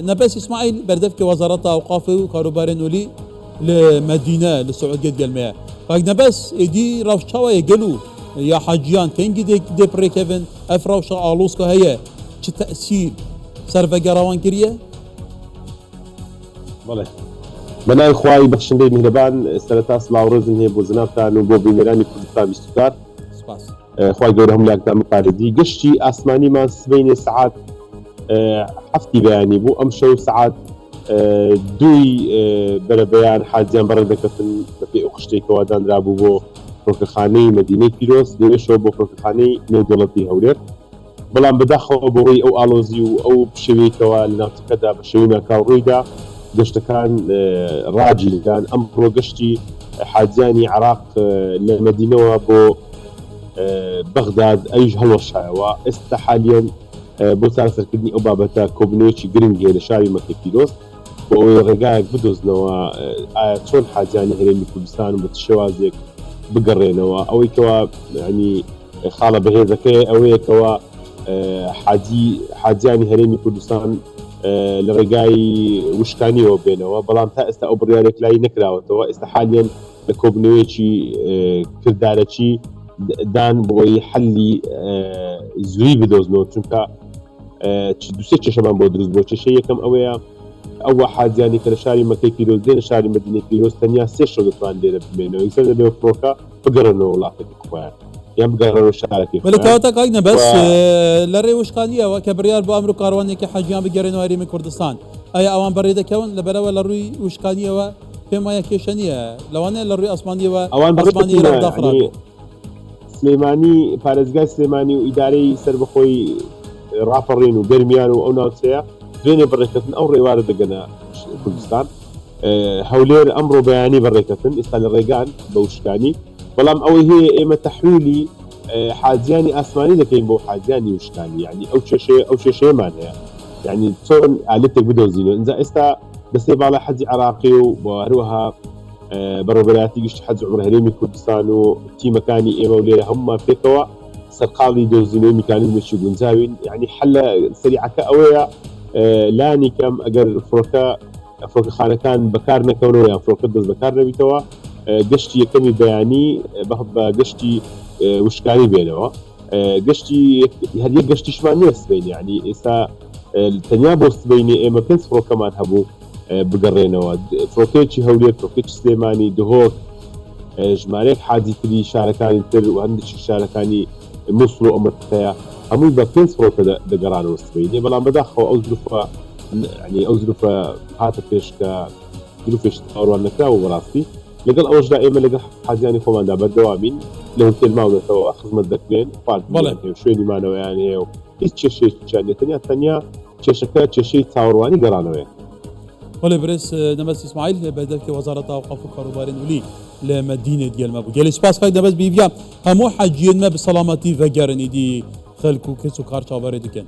Nebes Îsmaîl berdevkê Wezareta Ewqafê û Karûbarên Olî li Medîne li Siûdiyê digel me ye. Kak Nebes êdî rewş çawa ye gelo ya haciyan kengî dê dê pirêkevin? Ev rewşa aloz ku heye çi tesîr ser vegera wan kiriye? Belê. Bi navê Xwayê bexşindeyê mîhreban sereta silav û rêzim heye bo zinavtan û bo bîneranî Kurdistan 24. Spas. خوای گەورە هەموو لاکتان بپارێزی گەشتی ئاسمانیمان سبەینێ سەعات هەفتی بەیانی بوو ئەمشەو سەعات دووی بەرەبەیان حاجیان بەڕێ دەکەتن بەپێی ئەو خشتێکەوە دانرابوو بۆ فڕۆکەخانەی مەدینەی پیرۆز لەوێشەوە بۆ فڕۆکەخانەی نێودەوڵەتی هەولێر بەڵام بەداخەوە بەهۆی ئەو ئاڵۆزی و ئەو پشێویەی کەوا لە ناوچەکەدا بە شێوەی ناکاو ڕوویدا، گەشتەکان ڕاگیران. ئەمڕۆ گەشتی حاجیانی عێراق لە مەدینەوە بۆ بەغداد ئەویش هەڵوەشایەوە. ئێستا حالیەن بۆ چارەسەرکردنی ئەو بابەتە کۆبوونەوەیەکی گرنگ هەیە لە شاری مەککەی پیرۆز بۆ ئەوەی ڕێگایەک بدۆزنەوە ئایا چۆن حاجیانی هەرێمی کوردستان و بە چ شێوازێک بگەڕێنەوە. ئەوەی کەوا یانی خاڵە بەهێزەکەی ئەوەیە کەوا حاجی حاجیانی هەرێمی کوردستان لە ڕێگای وشکانیەوە بێنەوە بەڵام تا ئێستا ئەو بڕیارێک لای نەکراوەتەوە ئێستا حالیان لە کۆبنەوەیەکی کردارەکی دان بۆی حەلی زووی بدۆزنەوە چونکە دوسێ کێشەمان بۆ دروست بۆ کێشە یەکەم ئەوەیە ئەوە حاجیانی کە لە شاری مەکەی پیرۆز دێنە شاری مەدینەی پیرۆز تەنیا سێ شەو دەتوان لێرە بمێنەوە یەکسەر دەبێ فڕۆکە بگەڕێنەوە وڵاتەکەی خۆیان یان بگەڕێنەوە شارەکەی بەلێ خۆیان کەواتە کاک نەبەز و لە رێ وشکانیەوە کە بڕیار بۆ ئەمرۆ کاروانێکی حەجیان بگەرێنەوە هەرێمی کوردستان ئایا ئەوان بەڕێ دەکەون لەبەرئەوە لە ڕووی وشکانیەوە پێم وایە کێشە نییە لەوانەیە لە ڕووی ئاسمانیەوە ئەوان بەڕێ ئاسمانی دەکەونە ئێراق داخرا یعنی بێت. سلێمانی پارێزگای سلێمانی و ئیدارەی سەربەخۆی ڕاپەڕین و گەرمیان و ئەو ناوچەیە دوێنێ بەڕێکەتن ئەو ڕێوارە دەگەنە کوردستان هەولێر ئەمڕۆ بەیانی بەڕێکەتن ئێستا لە ڕێگان بە وشکانی بەڵام ئەوەی هەیە ئێمە تەحویلی حاجیانی ئاسمانی دەکەین بۆ حاجیانی وشکانی یعنی ئەو کێشەیە ئەو کێشەیەمان هەیە یعنی چۆن ئالەتێک بدۆزینەوە ئینجا ئێستا دەستەی باڵای حەجی عراقی و بۆ هەروەها بەڕێوەبەرایەتی گشتی حەج عومرە هەرێمی کوردستان و تیمەکانی ئێمە و لێرە هەمومان پێکەوە سەرقاڵی دۆزینەوەی میکانیزمێکی گونجاوین یعنی حلە سەریعەکە ئەوەیە لانی کەم ئەگەر فڕۆکە فڕۆکەخانەکان بەکار نەکەونەوە یان فڕۆکە دەست بەکار نەبیتەوە گەشتی یەکەمی بەیانی بە گەشتی وشکانی بێنەوە گەشتی هەر یەک گەشتیشمان نییە سبەینێ یعنی ئێستا تەنیا بۆ سبەینێ ئێمە پێنج فڕۆکەمان هەبوو بگەڕێنەوە فڕۆکەیەکی هەولێر فڕۆکەیەکی سلێمانی دهۆک ژمارەیەک حاجی تری شارەکانی تر و هەندێکی شارەکانی موسڵ و ئەمەتەیە هەمووی بە پێنج فڕۆکە دەگەڕانەوە سبەینێ بەڵام بەداخەوە ئەو زروفە یعنی ئەو زروفە هاتە پێش کە زروفێکی چاوەڕوان نەکراو بەڕاستی لەگەڵ ئەوەشدا ئێمە لەگەڵ حاجیانی خۆماندا بەردەوامین لە هوتێل ماونەتەوە خزمەت دەکرێن خواردنیان هەیە و شوێنی مانەوەیان هەیە و هیچ کێشەیەکیان نیە تەنیا تەنیا کێشەکە کێشەی چاوەڕوانی گەڕانەوەیە. بەڵێ برێز نەبەز ئیسماعیل بەردەرکی وەزارەتا ئەوقاف و کاروبارێن ولی لە مەدینێ دیەل مە بوو. گەلێ سپاس کاک نەبەز بیڤیا هەموو حەجیێن مە bi سەلامەتی ڤەگەرن ئیدی خەلک و کەس و کار چاوەرێ دکەن.